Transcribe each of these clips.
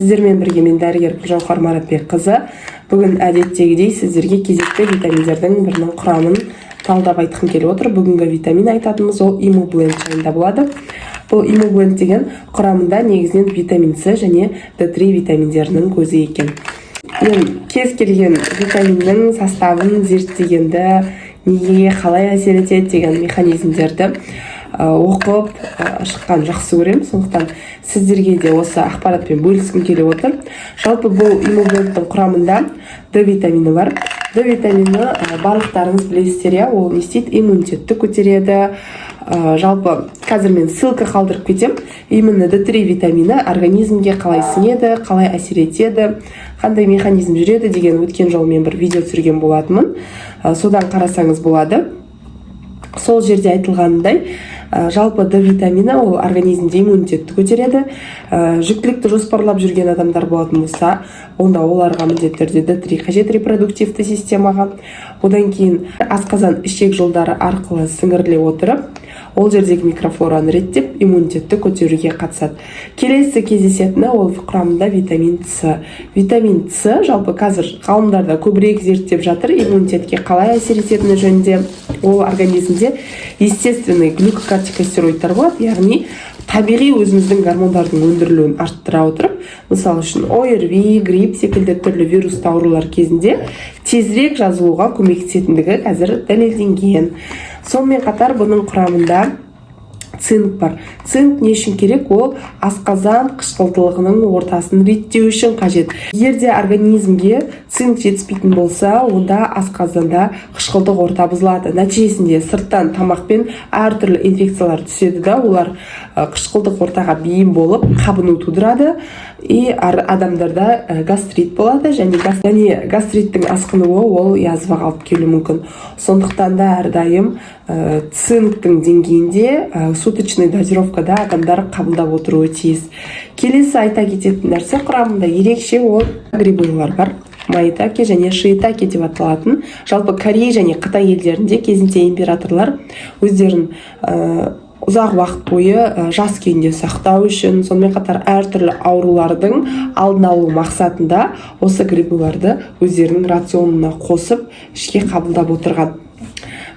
Сіздермен бірге мен, дәрігер Гүлжауһар Маратбекқызы. Бүгін әдеттегідей сіздерге кезекті витаминдердің бірінің құрамын талдап айтқым келіп отыр. Бүгінгі витамин айтатынымыз ол Иммубленд жайында болады. Бұл Иммубленд деген құрамында негізінен витамин С және Д3 витаминдерінің көзі екен. Мен кез келген витаминнің составын зерттегенді, неге, қалай әсер етеді деген механизмдерді оқып шыққан жақсы көремін. Сондықтан сіздерге де осы ақпаратпен бөліскім келіп отыр. Жалпы, бұл Иммублендтің құрамында Д витамині бар. Д витамині, барлықтарыңыз білесіздер, иә, ол не істейді? Иммунитетті көтереді. Жалпы, қазір мен ссылка қалдырып кетемін, именно Д3 витамині организмге қалай сіңеді, қалай әсер етеді, қандай механизм жүреді деген өткен жолы мен бір видео түсірген болатынмын. Содан қарасаңыз болады. Сол жерде айтылғанындай, жалпы Д витамині ол организмде иммунитетті көтереді. Жүктілікті жоспарлап жүрген адамдар болатын болса, онда оларға міндетті түрде Д3 қажет репродуктивті системаға. Одан кейін асқазан, ішек жолдары арқылы сіңіріле отырып, ол жердегі микрофлораны реттеп, иммунитетті көтеруге қатысады. Келесі кездесетіні ол құрамында витамин С. Витамин С жалпы қазір ғалымдар да көбірек зерттеп жатыр иммунитетке қалай әсер ететіні жөнінде. Ол организмде естественный глюкокортикостероидтар болады, яғни табиғи өзіміздің гормондардың өндірілуін арттыра отырып, мысалы үшін, ОРВИ, грипп секілді түрлі вирусты аурулар кезінде тезірек жазылуға көмектесетіндігі қазір дәлелденген. Сонымен қатар бұның құрамында цинк бар. Цинк не үшін керек? Ол асқазан қышқылдылығының ортасын реттеу үшін қажет. Егер де организмге цинк жетіспейтін болса, онда асқазанда қышқылдық орта бұзылады. Нәтижесінде сырттан тамақпен әртүрлі инфекциялар түседі да, олар қышқылдық ортаға бейім болып, қабыну тудырады и адамдарда гастрит болады және гастриттің асқынуы ол язваға алып келуі мүмкін. Сондықтан да әрдайым цинктің деңгейінде суточный дозировкада адамдар қабылдап отыруы тиіс. Келесі айта кететін нәрсе, құрамында ерекше ол грибылар бар, маитаке және шиитаке деп аталатын. Жалпы, Корея және Қытай елдерінде кезінде императорлар өздерін ұзақ уақыт бойы жас күйінде сақтау үшін, сонымен қатар әртүрлі аурулардың алдын алу мақсатында осы грибыларды өздерінің рационына қосып, ішке қабылдап отырған.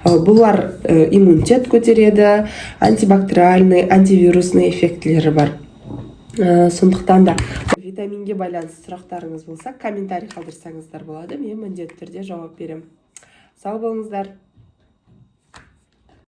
Бұлар иммунитет көтереді, антибактериальный, антивирусный эффектілері бар. Сондықтан да витаминге байланысты сұрақтарыңыз болса, комментарий қалдырсаңыздар болады, мен міндетті түрде жауап беремін. Сау болыңыздар.